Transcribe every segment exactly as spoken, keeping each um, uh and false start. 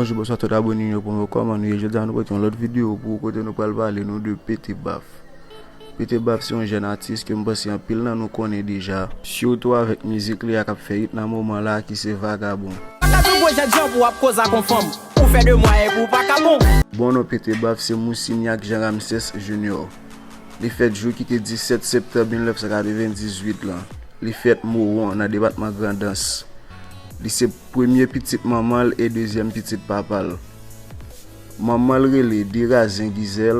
Bonjou, bonswa tout abòne nou yo pou nou, kòman nou ye? Jodi a nou pote yon lòt videyo pou ou kote nou pral pale nou de Pete Baf. Pete Baf se yon jèn atis ke m panse anpil nan nou konnen deja. Sitou avèk mizik li a k ap fè it nan moman la ki se Vagabon. Ou fè de mwa epi ou pa ka bon. Bon non Pete Baf se Mousignac Jean Ramsès Junior. Li fèt jou ki te disèt septanm mil nèf san katrevendizuit lan. Li fèt Mowon nan depatman Grandans. Li se premye pitit manman l e dezyèm pitit papa l. Manman l rele Derazen Gizèl,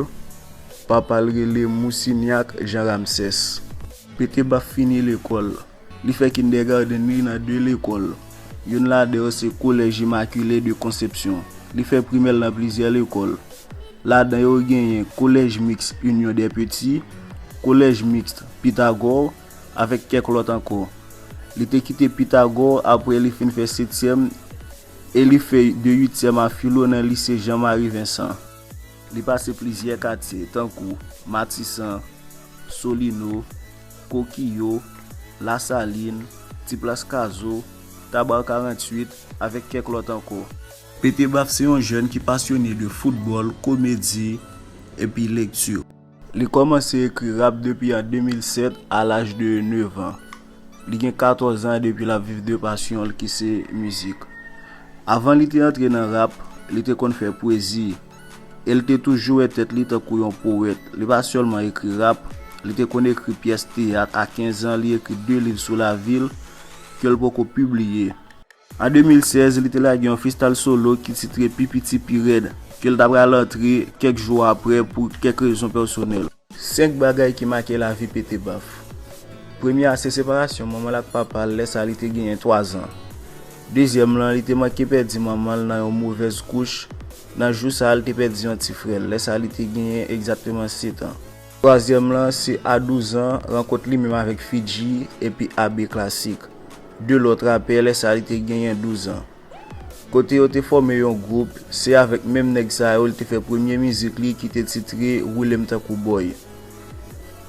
papa l rele Mousignac Jean Ramsès. Pete Baf fini lekòl. Li fè kindergarten li nan de lekòl. Youn ladan yo se Collège Immaculée de Conception. Li fè primè l nan plizyè lekòl. Ladan yo genyen Collège Mixte Union des Petits, Collège Mixte Pythagore, avèk kèk lòt ankò. Li te kite Pythagore apre li fin fè setyèm e li fè de uityèm a filo nan lise Jean Marie Vincent. Li pase plizyè katye tankou Matisan, Solino, Kokiyo, Lasalin, Ti Plas Kazo, Tabar karanntuit, avèk kèk lòt ankò. Pete Baf se yon jèn ki pasyone de foutbòl, komedi, epi lekti. Li kòmanse ekri rap depi an de mil sèt a laj de nèf an. Li gen katòz an depi l ap viv de pasyon l ki se mizik. Avan li te antre nan rap, li te konn fè pwezi, e l te toujou wè tèt li tankou yon powèt. Li pa sèlman ekri rap, li te konn ekri pyès teyat. A kenz an, li ekri de liv sou lavi l ke l poko pibliye. An de mil sèz, li te lage yon freestyle solo ki titre Pi Piti Pi Rèd, ke l ta pral antre kèk jou apre pou kèk rezon pèsonèl. Senk bagay ki make lavi Pete Baf. Premye a se separasyon manman l ak papa l lè sa li te genyen twa zan. Dezyèm lan, li te manke pèdi manman l nan yon movèz kouch. Nan jou sa a, li te pèdi yon ti frè l, lè sa li te genyen egzakteman sèt an. Twazyèm lan, se a douz an, rankont li menm avèk Fidji epi Abe Klasik, de lòt rapè, lè sa li te genyen douz an. Kote yo te fòme yon gwoup, se avèk menm nèg sa yo li te fè premye mizik li ki te titre Woule m tankou bòy.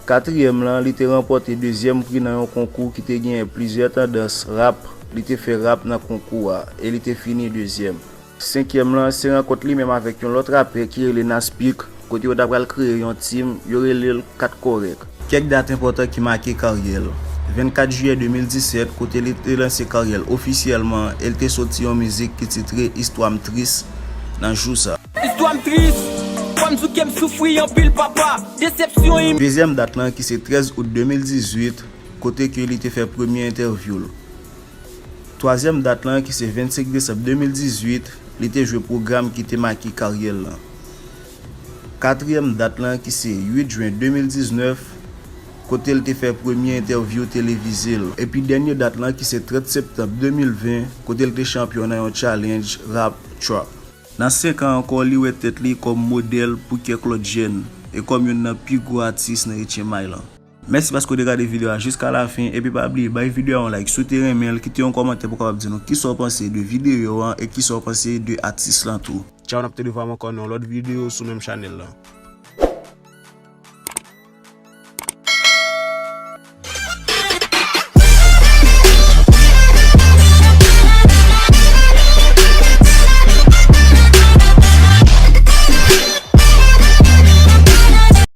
Katriyèm lan, li te ranpòte dezyèm pri nan yon konkou ki te genyen plizyè tandans rap, li te fè rap nan konkou a, e li te fini dezyèm. Senkyèm lan, se rankont li menm avèk yon lòt rapè ki rele Naspic, kote yo ta pral kreye yon team, yo rele l Kat Kòrèk. Kèk dat enpòtan ki make karyè l. Vennkat jiyè de mil disèt, kote li te lanse karyè l ofisyèlman, e l te soti yon mizik ki titre Istwa m tris nan jou sa. Istwa m tris, fò m di w ke m soufri anpil, papa, desepsyon. Dezyèm dat lan ki se trèz out de mil dizuit, kote ke li te fè premye entèvyou l. Twazyèm dat lan ki se vennsenk desanm de mil dizuit, li te jwe pwogram ki te make karyè l lan. Katriyèm dat lan ki se uit jen de mil diznèf, kote l te fè premye entèvyou televize l. Epi dènye dat lan ki se trant septanm de mil ven, kote l te chanpyon nan yon challenge rap trap. Nan senk an ankò, li wè tèt li kòm modèl pou kèk lòt jèn e kòm youn nan pi gwo atis nan H M I lan. Mèsi paske w te gade videyo a jiska lafen, epi pa bliye bay videyo a yon like si w te renmen l, kite yon kòmantè pou w kapab di nou kisa w panse de videyo an e kisa w panse de atis lan tou. Tchaw, n ap toujou vwa ankò nan yon lòt videyo sou menm chanèl lan.